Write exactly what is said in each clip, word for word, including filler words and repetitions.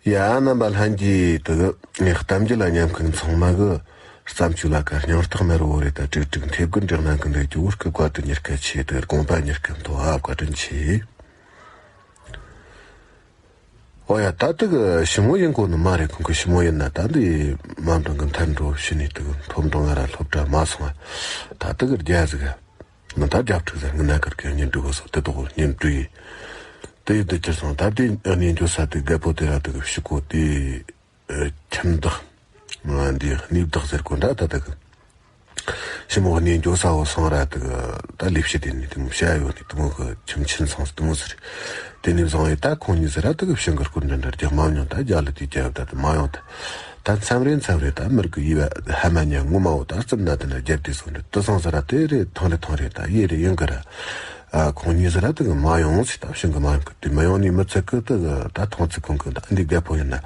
ཡ། རྣམ་པ་ལྷན་རྒྱས་དེ་གི་ངའི་གཏམ་རྒྱུད་ལ་ཉན་མཁན་ཚང་མ་གི་བརྩམས་ཆོས་ལ་ཀ་སྙིང་ཐག་མེད་རོ་རེད། ད་ཀྲིག་ཀྲིག་འཐེབ་གི་འདྲེག་ན་གི་འདི་ཀྱི་བོར་གི་བཀའ་དྲིན་ཉེར་སྐད་ཆེ། དེ་དགོངས་པ་ཉེར་སྐད་མཐོ་ཨ་བཀའ་དྲིན་ཆེ། ཨོ་ཡ། ད་དེ་གི་ཞི་མོ་ཡིན་གོ་ནི་མ་རེད། ཁོང་གི་ཞི་མོ་ཡིན་ན་ད་འདི་མ་འདང་གི་མཐར་འགྲོ་ཕྱི་ནས་དེ་གི་ཐོབ་འགྲོ་ང་ར་སློབ་གྲྭ་མ་སོང་བ། ད་དེ་གི་རྒྱ་ཟིག་ག་ང་ད་རྒྱབ་ཕྲུག་ཟེར་ངི་ན་ཀར་གི་གཉེན་སྒྲིག་གོ་སོང་། དེ་དོག་གཉེན་སྒྲིག་ཡིན། དེ་ཡི་དེ་ཁྱེར་སོང་། ད་དེ་གཉེན་སྒྲིག་ས་དེ་རྒད་པོ་དེ་ར་དེ་གི་ཕྱི་གོ་དེ་ཁྱིམ་བདག་འདི་གནས་བདག་ཟེར་གོ་འདྲ། ད་དེ་གི་ཞི་མོ་གཉེན་སྒྲིག་ས་བོ་སོང་ར་དེ་གི་ད་ལས་བྱེད་དེ་ནི་དེ་མོ་བྱ་ཡོད་ནི་དེ་མོ་གི་ཁྱིམ་ཆེན་སོང་དེ་མོ་ཟེར། དེ་ནས་བཟུང་ཡི་ད་ཁོང་གཉིས་ཟེར་ར་དེ་གི་ཕྱི་གི་སྐོར་འདྲ་འདྲ་རྒྱག་མ་མྱོང་། ད་རྒྱ་ལ་དེ་རྒྱ་ཡོད་ད་དེ་མ་ཡོང་ད། ད་མཚམས་རེ་མཚམས་རེ་ད་མིར་གི་ཡིད་བ་ཧ་མ་ཉན་ངོ་མ་བོ་ད་རྩིབ་ན་དེ་ན་རྒྱབ་དེ་སོང་འདྲ་དེ་སོང་ཟེར་ར་དེ་རེད་ཐང་རེད་ཐང་རེད་ད་ཡེ་རེད་ཡིན་གི་ར། ཨ་ཁོང་གཉིས་ཟེར་ར་དེ་གི་མ་ཡོང་ཟེར། ད་ཕྱི་གི་མ་ཡོང་གི་དེ་མ་ཡོང་ནི་མི་ཚད་གི་དེ་གི་ད་ཐང་ཚིག་ཁོང་གི་ད་འདི་རྒད་པོ་ཡིན་ན།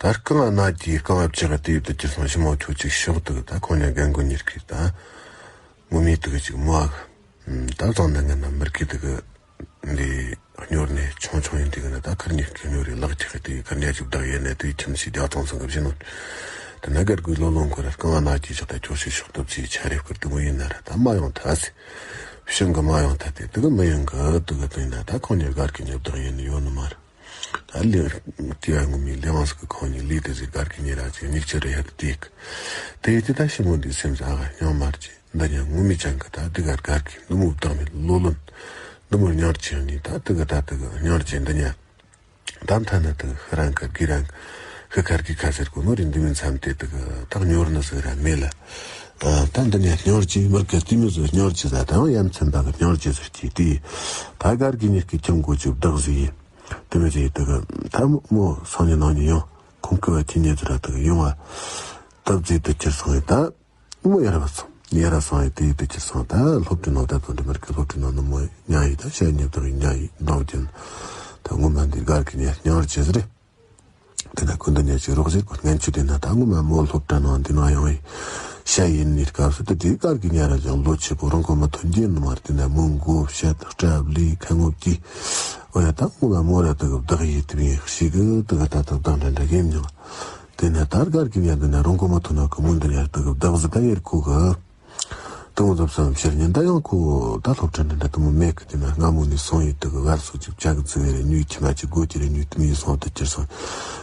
ད་རྐང་བ་ན་གྱིས་རྐང་བ་བཅག་གི་དེ་ཡི་དེ་ཁྱེར་སོང་ཞི་མོ་ཁྱོད་ཅིག་ཤོག་དེ་གི་ད་ཁོང་ཉ་རྒན་རྒོན་གཉིས་ཀྱིས་ད་ངོ་མི་དེ་གི་ཅིག་མོ་ཨ་གི་ད་བཟང་ན་ངན་ན་མིར་གི་དེ་གི་འདི་སྨྱོར་ནས་ཆུང་ཆུང་ཡིན་དུས་ན་ད་ཁར་ཉིད་ཀྱི་སྨྱོ་རེ་ལག་ཆགས་དེ་ཁར་ཉ་ཅིག་བདག་ཡེ་ནས་དེ་ཁྱིམ་ཞིག་རྒྱག་ཚང་ཚང་གི་བཞིན་ནོ། དེ་ན་སྒར་གོས་ལོ་ལོན་ཁོ་ར་རྐང་བ་ན་ཅི་ཞིག་ད་ཁྱོད་ཤི་ཤོག་ཐུབ་ཚེ་ཆ་རེ་བསྐུར་དུ་མོ་ཡིན་ན་ར་ད་མ་ཡོང་ཐལ་སི། ཕྱིན་གི་མ་ཡོང་ཐལ་དེ་དེ་གི་མི་ཡོང་གི་དེ་གི་དེ་ན་ད་ཁོང་ཉིད་སྒར་གི་ཉིད་བདག་ཡེ་ནི་ཡོད་ནི་མ་རེད། ད་ལི་དེ་ཡ་ངུ་མི་ལི་ཝང་སི་གི་ཁོང་ཉིད་ལི་དེ་ཟི་སྒར་གི་ཉིད་ར་ཅིག་ཉིག་ཆ་རེ་ཡ་དེ་དེ་གི་དེ་ཡི་དེ་ད་ཤི་མོ་འདི་སེམས་ཟ་ག་ཡོང་མ་ར་ཅི། འདི་ཉ་ངུ་མི་ཅང་གི་ད་འདི་གར་གར་གི་འདི་མོ་བདག་མི་ལོ་ལོན། འདི་མོ་ཉར་ཅན་ནི་ད་དི་གི་ད་དི་གི་ཉར་ཅན་འདི་ཉ། ད་མཐའ་ན་དི་གི་ཧི་རང་གར་གི་རང་། ཧི་གར་གི་ཁ་ཟེར་གོ་ནོ་རི་འདི་མིན་མཚམས་དེ་དི་གི་ད་ཉོར་ནི་ཟིག་ར་མེད་ལ། ད་འདི་ཉ་ཉོར་ཅི་མར་གི་ཏི་མི་ཟིག་ཉོར་ཅི་ཟ་ད་ཡ་མཚན་པ་གི་ཉོར་ཅི་ཟིག་ཅི་དི། ད་གར་གི་ཉིད་ཀི་ཁྱིམ་གོ་ཅི་བདག་ཟིག་ཡིན། དི་མི་ཟིག་དི་གི་ད་མོ་སང་ཉིན་ནང་ཉིན་ཡོང་ཁོང་གི་བ་ཁྱི་ཉེ་ཟིག་ར་དི་གི་ཡོང་བ། སྟབས་ཟིག་དི་ཁྱེར་སོང་ཡི་ད། མོ་ཡར་བ་སོང་། ཡར་སོང་ཡི་དེ་ཡི་དེ་ཁྱེར་སོང་ད་སློབ་གྲྭའི་ནང་ད་དོན་དུ་མར་གི་སློབ་གྲྭའི་ནང་ནི་མོ་ཉ་ཡི་ད་ཤ་ཉེ་བདག་ཡི་ཉ་ཡི་འདྲ་བ་ཅན། ད་ངོ་མ་འདི་སྒར་གི་ཉ་ཉ་བར་བྱེད་ཟེར། དེ་ན་ཀུན་ཏུ་ཉ་ཅིག་རོགས་ཟེར་གོ་ངན་ཆུ་དེ་ན་ད་ངོ་མ་མོ་སློབ་གྲྭ་ནང་འདི་ནང་ཡོང་ཡི་ཤ་ཡིན་ནི་སྐབས་སུ་དེ་དེ་སྒར་གི་ཉ་ར་ཅང་ལོ་ཆེ་པོ་རང་གོ་མ་ཐོན་རྒྱུ་ནི་མར་དེ་ན་མོ་མགོ་བཤད་སྐྲ་བླི་ཁ་ངོ་བཀྱི། འོ་ཡ་ད་ངོ་མ་མོ་ར་དེ་གི་བདག་ཡི་དེ་མི་ཤི་གི་དེ་གི་ད་ད་བདག་འདྲ་འདྲ་ཡིན་མྱོང་། དེ་ནས་ད་སྒར་གི་ཉ་འདི་ནས་རོང་གོ་མ་ཐུག་ན་ཁོ་མོ་འདི་ནས་དུ་གི་བདག་ཟི་ད་ཡེར་ཁུ་གི། དུ་མོ་ཟབ་སམ་ཕྱིར་ཉིན་ད་ཡང་ཁོ་ད་སློབ་གྲྭ་འདི་འདྲ་དུ་མོ་མེད་གི། དེ་ནས་སྔ་མོ་ནས་སོང་ཡི་དུ་གི་བར་སོ་ཅིག་ཅག་གི་ཙི་བེ་རེ་ཉུས་ཁྱི་མ་ཅིག་སྒོ་ཅི་རེ་ཉུས་དུ་མི་ཡི་སོང་དུ་ཁྱེར་སོང་།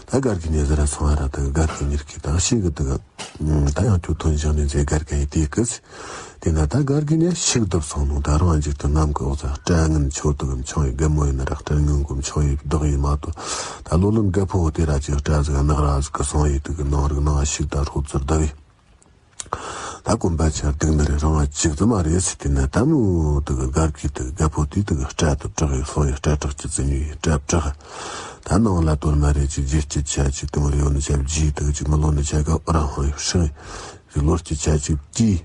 ད་སྒར་གི་ཉ་ཟི་ར་སོང་ཨ་ར་དུ་གི་སྒར་གི་ཉིར་གི་ད་ཤི་གི་དུ་གི། ད་ཡང་ཁྱོད་ཐོན་བཞག་ནས་མཛེས་སྒར་ག་ཡི་དེ་གི། དེ་ན་ད་སྒར་གི་ཉ་ཤིག་བརྡབ་སོང་ནོ། ད་རང་ཅིག་ཏུ་ནམ་གི་འོག་ཚ་སྐྲ་ངན་ཆོ་དུ་གི་མཆོང་ཡི་རྒན་མོ་ཡིན་ན་ར་སྐྲ་ངན་གོ་མཆོང་ཡི་བདག་ཡི་མ་གཏོགས། ད་ལོ་ལོན་རྒད་པོ་དེ་ར་ཅིག་སྐྲ་ཟིག་ནག་ར་ཟིག་གི་སོང་ཡི་དུ་གི་ནང་རིག་ནང་ཤིག་ད་ཧྲོ་ཙིར་བརྡབ་ཡི། ད་གོམ་པ་ཆར་སྡིག་ནི་རེ་རང་བ་ཅིག་ཙི་མ་རེད་ཟེར། དེ་ན་ད་མོ་དུ་གི་སྒར་གི་དུ་གི་རྒད་པོ་དེ་དུ་གི་སྐྲ་དུ་བྲག་ཡི་སོང་ཡི་སྐྲ་བྲག་ཅི་ཙི་ཉུ་ཡི་སྐྲ་བྲག་ད་ནང་ལ་དོར་མ་རེད་ཅིག་རྗེ་སྐྱིད་ཆ་ཅིག་དུ་མོ་རེ་ཡོད་ནི་ཆ་བརྗིད་དུ་གི་ཅིག་མི་ལོ་ནི་ཆ་ག་ཨོ་རང་ཧོང་ཡི་ཧྲིང་ཡི་ལོ་སྐྱིད་ཆ་ཅིག་བཀྱི།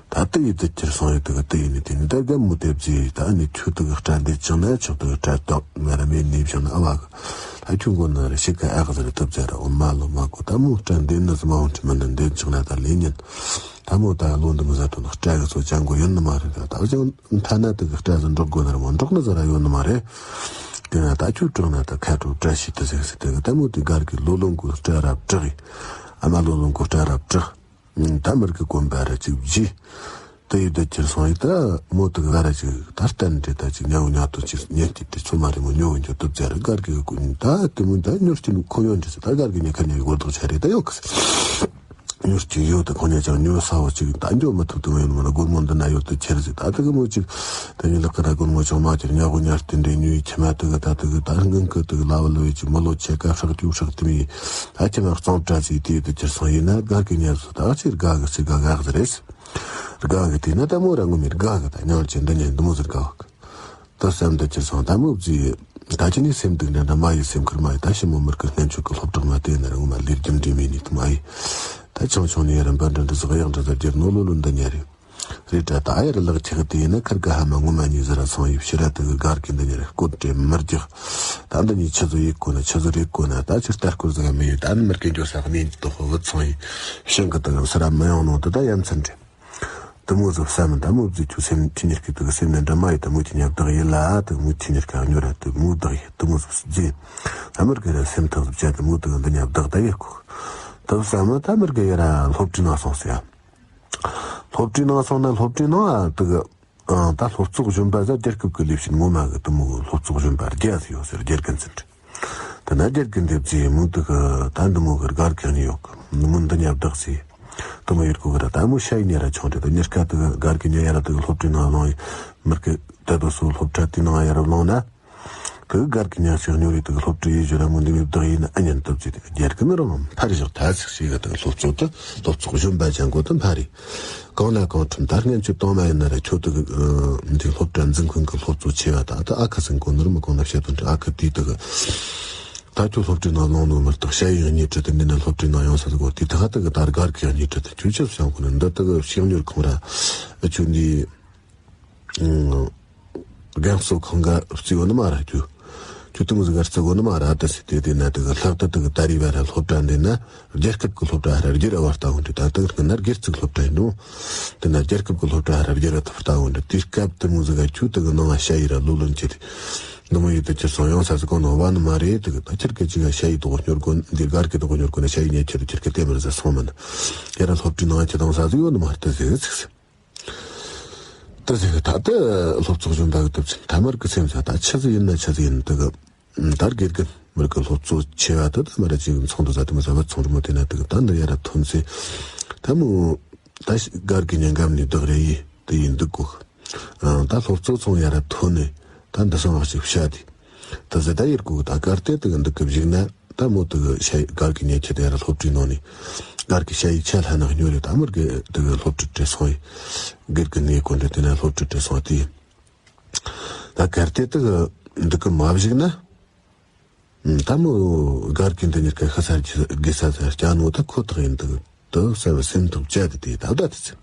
ད་ལྟ་ཡི་དུ་ཁྱེར་སོང་ཡི་དུ་གི་དུ་ཡི་ནི་དེ་ནི་ད་རྒན་མོ་དེ་བརྫིས་ཡི་ད་ཨ་ནི་ཁྱོད་དུ་གི་སྐྲ་འདེད་ཅིང་ན་ཆོག་དུ་གི་སྐྲ་དོག་ང་ར་མེད་ནི་བྱུང་ན་ཨ་བ་གི་ད་ཁྱོད་མགོ་ན་ར་ཤི་ཁ་ཨ་ག་ཟེར་ཐུབ་ཟེར་ར་འོ་མ་ལོ་མ་གོ་ད་མོ་སྐྲ་འདེད་ནི་ཟི་མ་འོང་ཁྲི་མ་ན་འདེད་ཅིང་ན་ད་ལེ་ཉན་ད་མོ་ད་ལོ་འདི་མི་ཟ་ཐོ་ན་སྐྲ་གི་ཚོ་ཅང་གོ་ཡོད་ནི་མ་རེད། ད་ད་ཅང་ཐ་ན་དུ་གི་སྐྲ་ཟི་འབྲོག་དགོ་ན་ར་མ་འབྲོག་ནི་ཟི་ར་ཡོད་ནི་མ་རེད། དེ་ན་ད་ཁྱོད་སྐྲག་ན་ད་ཁ་དྲོ་སྐྲ་ཤི་དུ་ཟེར་ཟེར་དེ་གི་ད་མོ་དེ་སྒར་གི་ལོ་ལོན་གོ་སྐྲ་ར་བྲག་ཡི་ཨ་མ་ལོ་ལོན་གོ་སྐྲ་ར་བྲག་ད་མིར་གི་གོམ་པ་ར་ཅིག་བརྗེ། ད་ཡི་ད་ཁྱེར་སོང་ཡི་ད་མོ་དུ་ག་ར་ཅིག་ད་ལྟ་འདྲེ་ད་ཅིག་ཉའུ་ཉ་དོ་ཅིག་ཉན་གྱི་དེ་ཚོ་མ་རེད་མོ་ཉོ་གི་འཇོ་ཏུ་ཙེ་ར་སྒར་གི་ཀུན་ད་དེ་མོ་ད་ཉོར་གྱི་ཁོ་ཡོན་འདྲེ་ཟེར་ད་སྒར་གི་ཉ་ཁ་ཉ་གི་གོ་རྡོག་ཆ་རེད་ད་ཡོད་གི་ཟེར། ཉོར་གྱི་ཡོད་ད་ཁོ་ཉ་ཅང་ཉོ་ས་བ་ཅིག་ད་འཇོ་མ་ཐུབ་དུ་མ་ཡོད་མ་ན་སྒོར་མོ་འདི་ན་ཡོད་དུ་ཁྱེར་ཟེར་ད་དེ་གི་མོ་ཅིག་ད་ཉི་ལག་གི་ར་སྒོར་མོ་ཅང་མ་ཁྱེར་ཉ་གོ་ཉར་དེ་འདྲེ་ཉོ་ཡི་ཁྱི་མ་དུ་གི་ད་དུ་གི་ད་ངན་གི་དུ་གི་ལ་བ་ལོ་ཡི་ཅིག་མོ་ལོ་ཆེ་ཀ་ཧྲག་ཅུ་ཧྲག་དུ་མི་ད་ཁྱི་མ་གཙང་བཀྲ་ཟིག་དེ་དུ་ཁྱེར་སོང་ཡིན་ན་སྒར་གི་ཉ་ཟོ་ད་ཅིག་དགའ་གི་ཟིག་དགའ་གི་ཟིག་རེད། དགའ་གི་དེ་ན་ད་མོ་ར་ངོ་མི་དགའ་གི་ད་ཉང་ཅི་འདི་ཉན་འདི་མོ་ཟིག་དགའ་གི་ད་བསམ་འདི་ཁྱེར་སོང་ད་མོ་བརྫིས་ད་ཅི་ནི་སེམས་སྡུག་འདྲ་འདྲ་མ་ཡི་སེམས་ཁུར་མ་ཡི་ད་ཤི་མོ་མིར་གི་སྔན་ཆོག་གི་སློབ་གྲོགས་མ་དེ་ན་ར་ངོ་མ་ལེར་རྒྱུ་འདྲེ་མེད་ནི་དུ་མ་ཡི་ད་ཆུང་ཆུང་ནི་རིམ་པ་འདྲ་འདྲ་ཟིག་གཡག་འདྲ་ཟིག་རྒྱུར་ནོ་ལོ་ལོ་འདི་ཉ་རེད། རེད་དྲ་ད་ཡར་ལག་ཆགས་དེ་ཡིན་ན་ཁར་ག་ཧ་མ་ངོ་མ་ཉི་ཟི་ར་སོང་ཡི་ཕྱི་ར་དེ་གི་སྒར་གི་འདི་ཉ་རེ་སྐོར་དྲེ་མི་རྒྱག་ད་འདི་ཉི་ཆི་ཟོ་ཡི་གོ་ན་ཆི་ཟོ་རེ་གོ་ན་ད་ཕྱིར་ལྟ་སྐོར་ཟིག་མི་ཡོད་ད་ནི་མི་རྒན་འཇོ་ས་གནས་འདི་དོ་ཧོ་བུད་སོང་ཡི་ཤིང་གི་དེ་གི་སི་ར་མི་ཡོང་ནོ་དེ་ད་ཡ་མཚན་རེད། དུ་མོ་ཟོ་བསམ་ད་མོ་བརྫིས་ཁྱོད་སེམས་ཁྱི་ཉེར་གི་དེ་གི་སེམས་ནི་འདྲ་མ་ཡི་ད་མོ་ཁྱི་ཉ་བདག་ཡི་ལ་དེ་མོ་ཁྱི་ཉེར་ག་ཉོ་ར་དེ་མོ་བདག་ཡི་དུ་མོ་ཟོ་བརྫིས། ཨ་མི་རི་ཀ་ར་སེམས་ཐག་བཅད་དེ་མོ་དེ་གི་འདི་ཉ་བདག་ད་ཡེ་ཁོ། དེ་བསམ་མ་ད་ཨ་མི་རི་ཀ་ཡ་ར་སློབ་གྲྭའི་ནང་སོང་ཟེར་ཡ། སློབ་གྲྭའི་ནང་སོང་ན་སློབ་གྲྭའི་ནང་ཨ་དེ་གི་ཨང་ད་སློབ་གཙོ་གཞོན་པ་ཟེར་རྒྱལ་ཁབ་ཀྱི་ལས་བྱེད་ངོ་མ་གི་དེ་མོ་གི་སློབ་གཙོ་གཞོན་པ་རྒྱ་ཟེར་ཡོད་ཟེར་རྒྱལ་ཀུན་ཚན་དེ་ན་རྒྱལ་ཀུན་དེ་བརྩིས་མོ་དེ་གི་ད་འདི་མོ་གི་སྒར་གི་གཉིས་ཡོད་གི་མོ་འདི་ཉ་བདག་ཟེར། དེ་མོ་ཡོད་གི་གི་ར་ད་མོ་ཤ་ཡི་ཉ་ར་ཆུང་དྲི་དེ་ཉེར་ཀ་དེ་གི་སྒར་གི་ཉ་ཡ་ར་དེ་གི་སློབ་གྲྭའི་ནང་ལོང་ཡི་མི་ར་གི་ད་དུ་སུ་སློབ་གྲྭ་དེའི་ནང་ཡ་ར་ལོང་ན། དེ་སྒར་གི་ཉག་ཅིག་ཉོ་རེ་དེ་སློབ་གྲྭ་ཡེ་ཞུ་ར་མོ་འདི་མི་བདག་ཡིན་ཨ་ཉན་སྟབས་ཀྱི་དེ་རྒྱལ་ཁབ་ནི་རང་འཕར་བཞག་ཐ་ཚིག་ཞིག་གི་དེ་སློབ་གཙོ་དེ་སློབ་གཙོ་གཞོན་པ་ཅན་གོ་དེ་འཕར་རེ། གང་ལ་གང་ཁྲིམས་ད་སྔན་གྱི་གཏོང་མ་ཡིན་ན་ར་ཁྱོད་དེ་འདི་སློབ་གྲྭ་འཛིན་ཁང་གི་སློབ་གཙོ་ཆེ་བ་ད་དེ་ཨ་ཁ་སེང་གོ་ནི་ར་མི་གང་ལ་བཤད་དོན་དེ་ཨ་ཁ་དེ་དེ་གི་ད་ཁྱོད་སློབ་གྲྭའི་ནང་ལོང་ནོ་མི་རྟག་ཤ་ཡི་ཉེ་ཁྲི་དེ་འདི་ན་སློབ་གྲྭའི་ནང་ཡོང་ས་གོ་དེ་ད་ཁ་དེ་གི་ད་སྒར་གི་ཉེ་ཁྲི་དེ་ཁྱོད་ཆི་བྱང་གོ་ནི་འདི་དེ་གི་ཤེས་ཉོར་ཁང་ར་ཁྱོད་འདི། རྒན་གསོ་ཁང་ག་བརྩི་བོ་ནི་མ་ར་རྒྱུ། ཁྱོད་དུང་ཟི་གར་བརྩི་བོ་ནི་མ་ར་ད་སི་དེ་དེ་ན་དེ་གི་ལྷག་ཏུ་དེ་གི་ད་རི་བ་ར་སློབ་གྲྭ་འདི་ན་རྒྱལ་ཁབ་ཀྱི་སློབ་གྲྭ་ཧ་ར་རྒྱལ་བ་ལྟ་བུ་འདི་ད་དེ་གི་ན་སྒེར་ཚུགས་སློབ་གྲྭ་ཡིན་ནོ། དེ་ན་རྒྱལ་ཁབ་ཀྱི་སློབ་གྲྭ་ཧ་ར་རྒྱལ་བ་ལྟ་བུ་འདི་དེ་སྐབས་དུ་མོ་ཟི་ག་ཁྱོད་དེ་གི་ནང་ང་ཤ་ཡི་ར་ལོ་ལོན་ཅི་དེ། ནུ་མོ་ཡི་དེ་ཁྱེར་སོང་ཡོང་ས་ཟི་གོ་ནོ་བ་ནི་མ་རེད་དེ་གི་ད་ཁྱེར་གི་ཅི་ག་ཤ་ཡི་དོག་སྙོར་གོ་འདི་སྒར་གི་དོག་སྙོར་གོ་ནི་ཤ་ཡི་ཉེ་ཁྱེར་ཁྱེར་གི་དེ་མི་ར་ཟ་སོང་མིན། ཡ་ར་སློབ་གྲྭའི་ནང་ཁྱེར་དང་ས་ཟི་ཡོད་ནི་མ་རེད་ད་ཟི་གི་ཚིག་ཟི། ད་ཟེར་གི་ད་ལྟ་སློབ་ཚོགས་གཞོན་པ་གི་སྟོབས་ཆེན་ཐ་མར་གི་སེམས་ཟ་ད་ཆི་ཟིག་ཡིན་ན་ཆི་ཟིག་ཡིན་དུ་གི་ད་དགེ་རྒན་མི་རིགས་ཀྱི་སློབ་གཙོ་ཆེ་བ་དུ་ད་མ་ར་ཅིག་ཚོང་དུ་ཟ་དུ་མི་ཟ་བ་ཚོང་རུ་མོ་དེ་ན་དུ་གི་ད་འདི་ཡ་ར་ཐོན་ཚེ་ད་མོ་ད་སྒར་གི་ཉེན་ཁ་ནི་བདག་རེ་ཡི་དུ་ཡིན་འདུག་གོ། ད་སློབ་གཙོ་ཚོང་ཡ་ར་ཐོན་ནས་ད་འདི་སང་བག་ཅིག་བཤད་དེ། ད་ཟེར་ད་ཡིར་གུ་ད་གར་ཏེ་དེ་གི་འདི་སྐབས་ཞིག་ན་ད་མོ་དེ་གི་ཤ་ཡི་གར་གི་ཉེ་ཁྱེད་དེ་ཡར་སློབ་གྲྭའི་ནང་ནས་གར་གི་ཤ་ཡི་ཆ་ལྷ་ན་ཉོ་རེ་ད་མོར་གི་དེ་གི་སློབ་གྲྭ་བྲེ་སོང་ཡི་གེར་གི་ནས་གོ་འདྲ་དེ་ན་སློབ་གྲྭ་བྲེ་སོང་དེ་ད་གར་ཏེ་དེ་གི་འདི་གི་མ་བཞིག་ན་ད་མོ་གར་གི་འདི་ཉེར་གི་ཤ་ས་གི་ས་ས་སྐྱ་ནོ་ད་ཁོ་ཐག་ཡིན་དེ་གི་དུ་ཟེར་བའི་སེམས་ཐོབ་བཅད་དེ་དེ་ད་ད་དེ་ཚེ།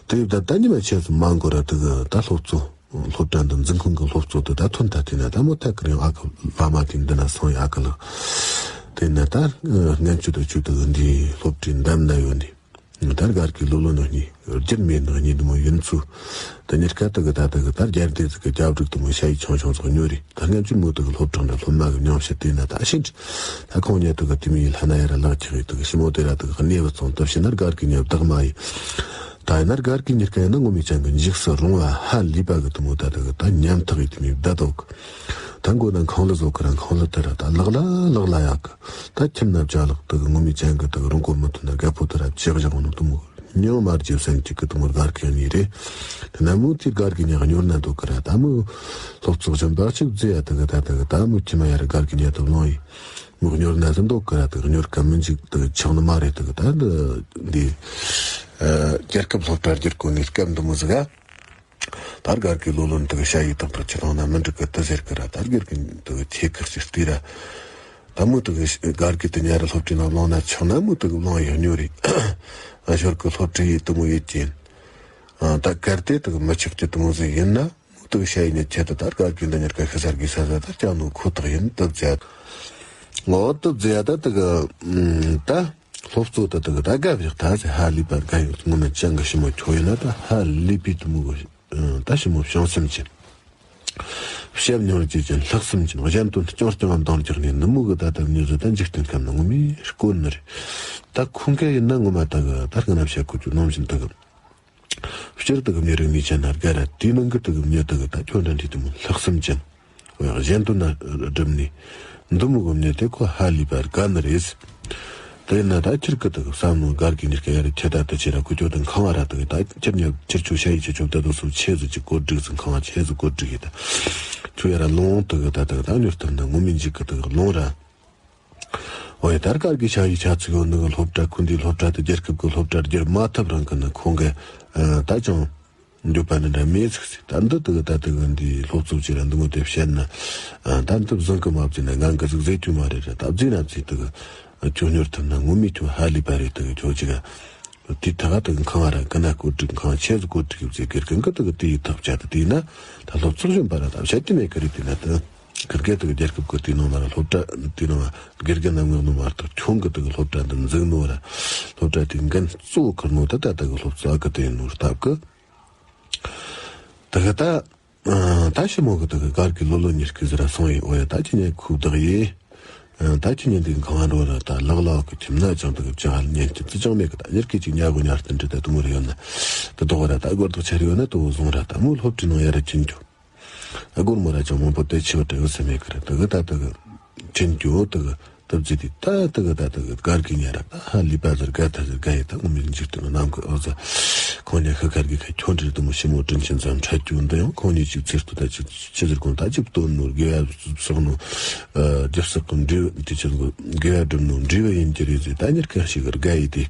དེ་ཡིབ་ད་ད་ཉི་མ་ཆེ་སུ་མ་འགོར་ར་དེ་གི་ད་སློབ་གཙོ་སློབ་གྲྭ་འདི་འཛིན་ཁང་གི་སློབ་གཙོ་དེ་ད་ཐོན་ད་དེ་ན་ད་མོ་ཐད་ཀར་ཡང་ཨ་ཁུ་བླ་མ་དེ་འདི་ན་སོང་ཡ་ཨ་ཁུ་ལགས། དེ་ན་ད་ངན་ཆུ་དུ་ཆུ་དུ་འདི་སློབ་གྲྭའི་འདམ་ན་ཡོད་འདི། ད་གར་གི་ལོ་ལོ་ནོ་གཉིས་རྒྱུན་མེད་ནོ་གཉིས་འདི་མོ་ཡིན་ཚུ། ད་ཉེར་ཀ་དེ་གི་ད་དེ་གི་ད་རྒྱལ་སྡེ་ཟིག་གི་རྒྱབ་རིགས་དེ་མོ་ཤ་ཡི་ཆུང་ཆུང་ཟིག་ཉོ་རེ། ད་སྔ་ཕྱི་མོ་དེ་གི་སློབ་གྲོགས་འདྲ་སློབ་མ་གི་མྱོང་བཤད་དེ་ན་ད་ཤིན་ཏུ། ད་ཁོང་ཉིད་དེ་གི་དེ་མི་ཡི་ལྷ་ན་ཡ་ར་ལག་ཁྱེར་གི་དེ་གི་ཞི་མོ་དེ་ར་དེ་གི་གནས་བུ་ཚོང་སྟོབས་ཤིན་ན་སྒར་གི་ཉེ་བདག་མ་ཡི། ད་ཡིན་ན་སྒར་གི་ཉེར་ཀ་ཡིན་ན་ངོ་མི་ཅན་གི་འཇིགས་སུ་རུང་བ་ཧ་ལས་པ་གི་དེ་མོ་ད་དེ་གི་ད་ཉམ་ཐག་ཡི་དེ་མི་བདག་དོག་ད་མགོ་ན་ཁང་ལ་བཟོ་གི་ར་ཁང་ལ་དེ་ར་ད་ལག་ལ་ལག་ལ་ཡག་གི། ད་ཁྱིམ་ན་བྱ་ལག་དེ་གི་ངོ་མི་ཅན་གི་དེ་གི་རང་གོ་མི་ཐུབ་ན་རྒད་པོ་དེ་ར་བྱེག་བྱེག་ནོ་དེ་མོ་གི། ཉོ་མར་རྒྱབ་སེམས་གཅིག་གི་དུ་མོར་སྒར་གི་ཉེ་རེད། དེ་ན་མོ་དེ་སྒར་གི་ཉེ་ག་ཉོར་ན་འདུག་གི་ར་ད་མོ། སློབ་ཚོགས་གཞན་པ་གཅིག་རྫི་ཡ་དེ་གི་ད་དེ་གི་ད་མོ་ཁྱི་མ་ཡ་ར་སྒར་གི་ཉེ་དུ་ལོང་ཡི། མོ་ཉོར་ན་ཟིན་འདུག་གི་ར་དེ་གི་ཉོར་ག་མི་འཇིག་དེ་གི་ཆག་ནི་མ་རེད་དེ་གི་ད་འདི་འདི། རྒྱལ་ཁབ་སློབ་གྲྭ་བསྒྱུར་གོ་ནི་སྐབས་འདི་མོ་ཟིག་ག་ད་སྒར་གི་ལོ་ལོན་དེ་གི་ཤ་ཡི་ཏག་ཏག་ཆི་ཐང་ན་མི་འགྲིག་གི་དེ་ཟེར་གི་ར་ད་སྒར་གི་དེ་གི་ཆེ་ཁག་ཅིག་ལྟོས་ར། ད་མོ་དེ་གི་སྒར་གི་དེ་ཉ་ར་སློབ་གྲྭའི་ནང་ལོང་ན་ཆོག་ན་མོ་དེ་གི་ལོང་ཡོད་ཉོ་རེད། ཨ་ཞོར་གི་སློབ་གྲྭ་ཡི་དེ་མོ་ཡོད་ཀྱིན། ཨ་ད་གལ་ཏེ་དེ་གི་མི་ཆགས་ཀྱི་དེ་མོ་ཟིག་ཡིན་ན་མོ་དེ་གི་ཤ་ཡི་ཉ་ཆེད་དུ་ད་སྒར་གི་འདི་ཉར་ག་ཤི་སར་གི་ས་ས་ད་ཀྱང་ནོ་ཁོ་ཐག་ཡིན་དུ་བྱས། ངོ་དུ་བྱས་ད་དེ་གི་ད་སློབ་གཙོ་ད་དེ་གི་ད་དགའ་བཞག་ད་ཟེར་ཧ་ལས་པ་དགའ་ཡོད་ངོ་མ་ཅང་གི་ཞི་མོ་ཁྱོ་ཡིན་ན་ད་ཧ་ལས་པའི་དེ་མོ་གི། ད་ཞི་མོ་བྱང་སེམས་ཅན། བཤད་མྱོང་རྒྱུ་ཅན་ལྷག་བསམ་ཅན་གཞན་དོན་སྐྱོང་སྐྱོང་བ་འདང་རྒྱག་ནས་ནུ་མོ་གི་ད་ལྟ་མྱི་བཟོ་ད་འཇིག་རྟེན་ཁམས་ན་ངོ་མའི་དཀོན་ནི་རེད། ད་ཁོང་ག་ཡིན་ན་ངོ་མ་ད་གི་ད་སྔ་ན་བཤད་ཁོ་ཚོ་ནོམ་བཞིན་ད་གི་སྤྱིར་ད་གི་མྱི་རིགས་ནི་ཅན་ན་དགའ་ར་དེའི་ནང་གི་ད་གི་མྱི་ད་གི་ད་ཁྱོད་འདྲ་འདྲི་དུ་མོ་ལྷག་བསམ་ཅན། འོ་ཡང་གཞན་དོན་ན་སྒྲུབ་ནས་འདི་མོ་གི་མྱི་དེ་ཁོ་ཧ་ལས་པར་དགའ་ནི་རེད། དེ་ན་ད་ཁྱེར་གི་དག་བསམ་མནོ་སྒར་གི་ཉེར་སྐད་ཡ་རེ་ཁྱེད་ད་ད་ཁྱེད་ར་ཁུ་ཁྱོད་དང་ཁང་བ་ར་དག་ད་ཁྱེར་ཉ་ཁྱེར་ཆོ་ཤ་ཡི་ཁྱེར་ཆོ་ད་དུ་སུ་ཆེ་ཟུ་ཅིག་གོ་སྒྲིག་ཟིན་ཁང་བ་ཆེ་ཟུ་གོ་སྒྲིག་ཡི་ད་ཁྱོད་ཡ་ར་ལོང་དག་ད་དག་ད་ཉོར་ཐུབ་ན་ངོ་མི་འཇིག་གི་དག་ལོང་ར། འོ་ཡ་ད་སྒར་གི་ཤ་ཡི་ཆ་ཚིག་ཡོད་ནི་གི་སློབ་གྲྭ་ཁུ་འདི་སློབ་གྲྭ་དེ་རྒྱལ་ཁབ་གི་སློབ་གྲྭ་བསྒྱུར་མ་ཐུབ་རང་གི་ནི་ཁོང་གི་ད་ཅང་འགྱོད་པ་ནི་འདྲ་མེད་ཟིག་ཟིག་ད་འདི་དུ་ད་དུ་གི་འདི་སློབ་གཙོ་ཅིག་ར་འདི་མོ་དེ་བཤད་ན། ད་འདི་བཟང་གི་མ་བརྩིས་ན་ངང་གི་ཟིག་ཟེར་རྒྱུ་མ་རེད་ར། ད་བརྩིས་ན་བརྩིས་དུ་གི་ཁྱོད་ཉོར་ཐུབ་ན་ངོ་མི་ཁྱོད་ཧ་ལས་པ་རེད། དུ་གི་ཁྱོད་ཅིག་ག་དེ་ཐ་ག་དུ་གི་ཁང་བ་ར་གི་ན་བཀོད་སྒྲིག་ཁང་ཆེ་ཟིག་བཀོད་སྒྲིག་ཡོད་ཟིག་གེར་གི་འགི་དུ་གི་དེ་ཡི་ཐག་བཅད་དུ་དེ་ཡིན་ན་ད་སློབ་ཚོགས་གཞོན་པ་ར་ད་བཤད་རྒྱུ་མེད་གི་རེད། དེ་ན་དུ་གེར་གེ་དུ་གི་རྒྱལ་ཁབ་གི་དེ་ནང་མ་ར་སློབ་གྲྭ་དེ་ནང་མ་དགེ་རྒན་ནང་ངོས་ནང་མ་ར་ཐག་ཁྱོད་གི་དུ་གི་སློབ་གྲྭ་འདི་འཛིན་ནོ་ར་སློབ་གྲྭ་དེ་འགན་གཙོ་བོ་ཁུར་ནོ་ད་ད་དུ་གི་སློབ་གཙོ་ཨ་གི་དེ་ཡིན་ནོ་སྟབས་གི་དེ་གི་ད། ད་ཞི་མོ་གི་དེ་གི་སྒར་གི་ལོ་ལོ་ཉེར་གི་ཟི་ར་སོང་ཡི། འོ་ཡ་ད་ཅི་ཉེ་ཁུག་བདག་ཡི། ད་ཁྱི་ཉན་དེ་གང་རོ་ར་ད་ལག་ལག་གི་ཁྱིམ་ན་ཅང་དག་ཅང་ཉན་ཁྱི་ཙི་ཅང་མེད་གི། ད་ཉེར་ཀི་ཅིག་ཉ་གོ་ཉར་སྟེ་འདྲི་ད་དུ་མོ་རེ་ཡོད་ན་ད་དོག་ར་ད་སྒོར་དོག་ཆ་རེ་ཡོད་ན་དུ་བཟུང་ར་ད་མོ་སློབ་གྲྭའི་ནང་ཡར་ར་ཁྱིན་རྒྱུ། སྒོར་མོ་ར་ཅང་མང་པོ་དེ་ཆེ་བ་དྲ་ཡོད་ས་མེད་གི་ར། དུ་གི་ད་དུ་གི་ཁྱིན་རྒྱུ་དུ་གི་སྟབས་ཅི་དེ་ད་དུ་གི་ད་དུ་གི་གར་གི་ཉ་ར་ད་ཧ་ལི་པ་ཟེར་ག་ད་ཟེར་ག་ཡི་ད་ངོ་མི་འཇིག་དུ་ནམ་གི་ཨོ་ཟ་ཁོང་ཉ་ཤི་ཁར་གི་ཁ་ཁྱོད་འདྲི་དུ་མོ་ཞི་མོ་དྲིན་ཆེན་ཙམ་ཁྲ་རྒྱུ་འདི་ཡང་ཁོང་ཉིད་ཅིག་ཚེ་སྟོད་ད་ཅིག་ཆི་ཟེར་གོང་ད་ཅིག་སྟོན་ནོ་དགེ་བ་བསགས་ནོ། ཨ་རྒྱབ་བསགས་གི་འབྲས་བུ་དེ་ཆེན་པོ་དགེ་བ་སྒྲུབ་ནོ་འབྲས་བུ་ཡིན་གྱི་རེད་ཟེར། ད་ཉེར་ཀ་ཞིག་གི་དགའ་ཡི་དེ།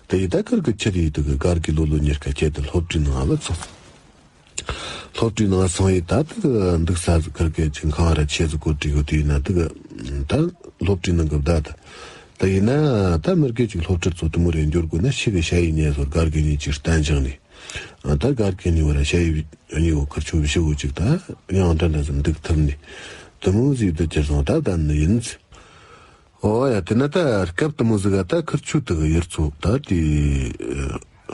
དེ་ཡི་ད་ཁར་གི་ཆི་རེད་དུ་གི་གར་གི་ལོ་ལོ་ཉེར་ཀ་ཁྱེད་དུ་སློབ་གྲྭའི་ནང་ཨ་བ་ཚོགས། སློབ་གྲྭའི་ནང་སོང་ཡི་ད་དུ་གི་འདུག་ས་ཁར་གི་ཆིང་ཁང་ར་ཆེ་ཟིག་གོ་དྲི་གོ་དེ་ཡིན་ན་དུ་གི་ད་སློབ་གྲྭའི་ནང་གི་བདག་ད་ད་ཡིན་ན་ད་མི་རྒས་ཅིག་སློབ་གྲྭར་ཚོ་དུ་མོ་རེ་འབྱོར་དགོས་ན་ཤི་གི་ཤ་ཡི་ཉེ་སོར་གར་གི་ཉིད་ཅིག་བསྟན་བཞག་ནས། ད་གར་གི་ཉི་བར་ཞ་ཡི་ཉི་བོ་ཁར་ཆུ་བཞི་བོ་ཅིག་ད་ཡང་འདྲ་འདྲ་ཟིན་འདུག་ཐུབ་ནི། དུ་མོ་ཟིག་ཏུ་ཅི་སོང་ད་ད་ནི་ཡིན། ཨོ་ཡ་དེ་ན་ད་སྐབས་དུ་མོ་ཟིག་ག་ད་ཁར་ཆུ་དུ་གི་ཡུལ་ཚོ་ད་དེ་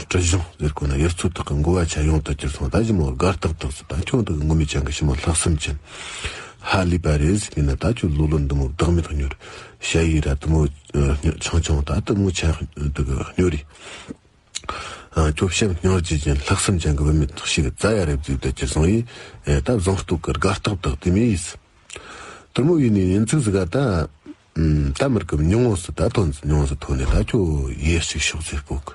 སྲིད་གཞུང་ཟེར་གོ་ན་ཡུལ་ཚོ་དག་གི་འགོ་བ་ཆ་ཡོང་དུ་ཅི་སོང་ད་ཞི་མོ་དགའ་ཏག་ཏག་ཟིག་ད་ཁྱོད་དུ་གི་ངོ་མི་ཅང་གི་ཞི་མོ་ལྷག་བསམ་ཅན་ཧ་ལི་པ་རེད་ཟིག་ཡིན་ན་ད་ཁྱོད་ལོ་ལོན་དུ་མོ་བདག་མེད་དུ་གཉོར་ཞ་ཡི་ར་དུ་མོ་ཆང་ཆང་ད་དུ་མོ་ཆ་དུ་གི་གཉོར་རེད། ཁྱོད་བྱམས་སྙིང་རྗེ་ཅན་ལྷག་བསམ་ཅན་གྱི་བུད་མེད་ཞིག་རྩ་ཡ་རེབ་ཙིག་ཏུ་ཅི་སོང་ཡིས་ད་བཟང་སྟོབས་ཀྱི་དགའ་རྟགས་དག་དེ་མི་ཡིས། དུ་མོ་ཡིན་ནི་ཡིན་ཚིག་ཟིག་ག་ད་ད་མིར་གི་མྱོང་བོ་སུ་ད་ཐོན་མྱོང་བོ་སུ་ཐོན་ནས་ད་ཁྱོད་ཡེ་ཞིག་ཤོག་ཟེར་སྤོག་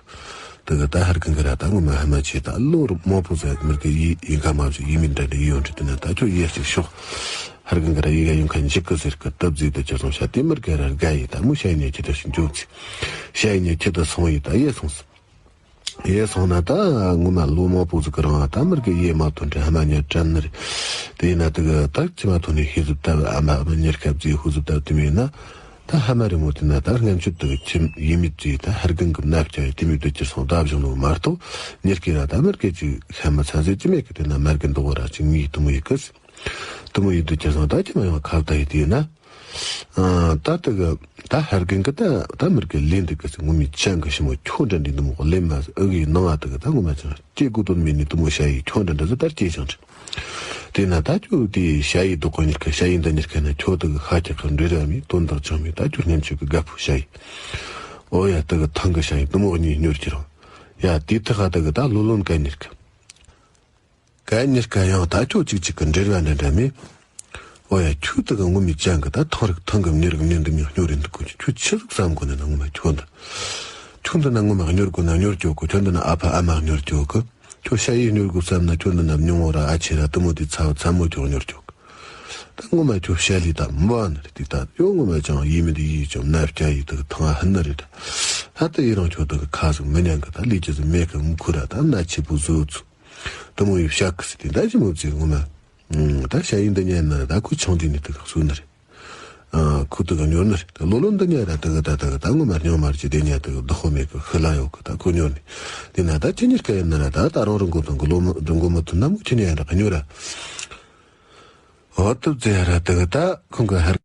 དེ་གི་ད་ཧར་གི་འགི་ར་ད་ངོ་མ་ཧ་མ་ཆེ་ད་ལོ་རུ་མང་པོ་ཟེར་མིར་གི་ཡི་ཡིན་ཁ་མ་བཞི་ཡིན་མིན་འདྲ་འདྲ་ཡིན་ཡོང་འདྲི་དེ་ན་ད་ཁྱོད་ཡེ་ཞིག་ཤོག་ཧར་གི་འགི་ར་ཡི་ག་ཡོང་ཁ་འཇིག་གི་ཟེར་གི་སྟབས་ཟིག་ཏུ་ཅི་སོང་ཤ་དེ་མིར་གི་ར་དགའ་ཡི་ད་མོ་ཤ་ཡི་ཉེ་ཁྱི་ད་ཞིག་འཇོག་ཚིག་ཤ་ཡི་ཉེ་ཁྱི་ད་སོང་ཡི་ད་ཡེ་སོང་ཟིག་ཡེ་སོང་ན་ད་ངོ་མ་ལོ་མང་པོ་ཟིག་གི་རིང་ད་མིར་གི་ཡེ་མ་ཐོན་དྲི་ཧ་མ་ཉེར་དྲན་ནི་རེད། དེ་ཡིན་ན་དེ་གི་ད་ཅི་མ་ཐོན་ནི་ཤེས་ཟིབ་ལྟ་བུ་ཨ་མ་ཨ་མ་ཉེར་སྐབས་ཟིག་ཧུ་ཟིབ་ལྟ་བུ་དེ་མིན་ན་ད་ཧ་མ་རི་མོ་དེ་ན་ད་སྔན་ཆད་དེ་གི་ཁྱིམ་ཡེ་མི་ཟིག་ད་ཧར་གིན་གི་མནའ་བསྐྱལ་ཡི་དེ་མི་དུ་ཅི་སོང་ད་བཞག་ནོ་མ་གཏོགས་ཉེར་སྐྱེས་ར་ད་མིར་གི་ཅིག་ཤ་མ་ཚ་ཟེར་ཅི་མེད་གི་དེ་ན་མར་གི་འདུག་བ་ར་ཅིག་མིའི་དུ་མོ་ཡི་གི་དུ་མོ་ཡི་དུ་ཅི་སོང་ད་ཅི་མ་ཡོང་ཁ་བརྡ་ཡི་དེ་ཡིན་ན། ཨ་ད་དེ་གི་ད་ཧར་གིན་གི་ད་ད་མིར་གི་ལེན་དེ་གི་སི་ངོ་མི་ཅང་གི་ཞི་མོ་ཁྱོད་འདྲ་འདི་འདི་མོ་ལེན་མ་ཟི་ཨུ་གི་ནང་ཨ་དེ་གི་ད་ངོ་མ་ཅང་སྐྱེ་དགོས་དོན་མེད་ནི་དུ་མོ་ཤ་ཡི་ཁྱོད་འདྲ་འདྲ་ཟི་ད་སྐྱེ་ཅང་ཅི། དེ་ན་ད་ཁྱོད་དེ་ཤ་ཡི་དུ་གོ་ཉིར་ཁ་ཤ་ཡི་འདི་ཉིར་ཁ་ན་ཁྱོད་དེ་གི་ཁ་ཁྱེར་ཁ་འདྲེ་ར་མི་དོན་དག་ཅང་མེད་ད་ཁྱོད་སྔན་ཆད་གི་རྒད་པོ་ཤ་ཡི། ཨོ་ཡ་དེ་གི་ཐང་གི་ཤ་ཡི་དུ་མོ་གཉིས་ཉོར་གྱི་རང་། ཡ་དེ་ཐག་ཧ་དེ་གི་ད་ལོ་ལོན་ག་ཉིར་ཁ། ག་ཉེར་ཀ་ཡང་ད་ཁྱོད་ཅིག་ཅིག་གི་འབྲེལ་བ་འདྲ་འདྲ་མེད། ཨོ་ཡ་ཁྱོད་དེ་གི་ངོ་མི་ཅང་གི་ད་ཐང་རིག་ཐང་གི་མྱི་རིག་མྱི་འདི་མྱི་སྨྱོ་རེད་འདུག་གོ་ཁྱོད་ཆི་ཟིག་བསམ་གོ་ནི་ན་ངོ་མ་ཁྱོད་འདི། ཁྱོད་འདི་ན་ངོ་མ་སྨྱོར་གོ་ན་སྨྱོར་ཀྱོག་གོ་ཁྱོད་འདི་ན་ཨ་ཕ་ཨ་མ་སྨྱོར་ཀྱོག་གི། ཁྱོད་ཤ་ཡི་སྨྱོར་གོ་བསམ་ན་ཁྱོད་འདི་ན་མྱོང་བོ་ར་ཨ་ཆེ་ར་དུ་མོ་དེ་ཚ་བ་ཚ་མོ་ཁྱོད་སྨྱོར་ཀྱོག་གི། ད་ངོ་མ་ཁྱོད་ཤ་ལི་ད་མོ་ཨ་ནི་རེད་དེ་ད་ཡོད་ངོ་མ་ཅང་ཡི་མི་འདི་ཡི་ཅང་ན་བསྐྱ་ཡི་དེ་གི་ཐང་ཨ་ཧི་ནི་རེད་ད། ད་ཡི་རང་ཁྱོད་དེ་གི་ཁ་ཟིག་མི་ཉན་གི་ད་ལི་ཅི་ཟིག་མེད་གི་མུ་ཁུ་ར་ད་ན་ཆི་པུ་ཟོ་ཚུ། དུ་མོ་ཡི་བཤག་གི་སི་དེ་ད་ཅི་མོ་ཙི་ངོ་མ། ད་ཤ་ཡིན་འདི་ཉན་ན་ད་ཁུ་ཆང་དེ་ནི་དུ་ག་སུ་ནི་རེད། ཁུ་དུ་ག་ཉོར་ནི་རེད་ད་ལོ་ལོ་འདི་ཉན་ར་དུ་ག་ད་དུ་ག་ད་ངོ་མ་ཉོ་མར་ཅི་དེ་ཉན་དུ་ག་བདག་ཧོ་མེད་གི་ཤི་ལ་ཡོད་གི་ད་ཁུ་ཉོར་ནི། དེ་ན་ད་ཅི་ཉིར་ཀ་ཡིན་ན་ར་ད་ད་རང་རང་གོ་དང་གི་ལོ་མ་རང་གོ་མ་ཐུན་ན་མོ་ཅི་ཉན་ར་ག་ཉོ་ར། འོ་དུ་ཙེ་ར་དུ་ག་ད་ཁོང་གི་ཧར།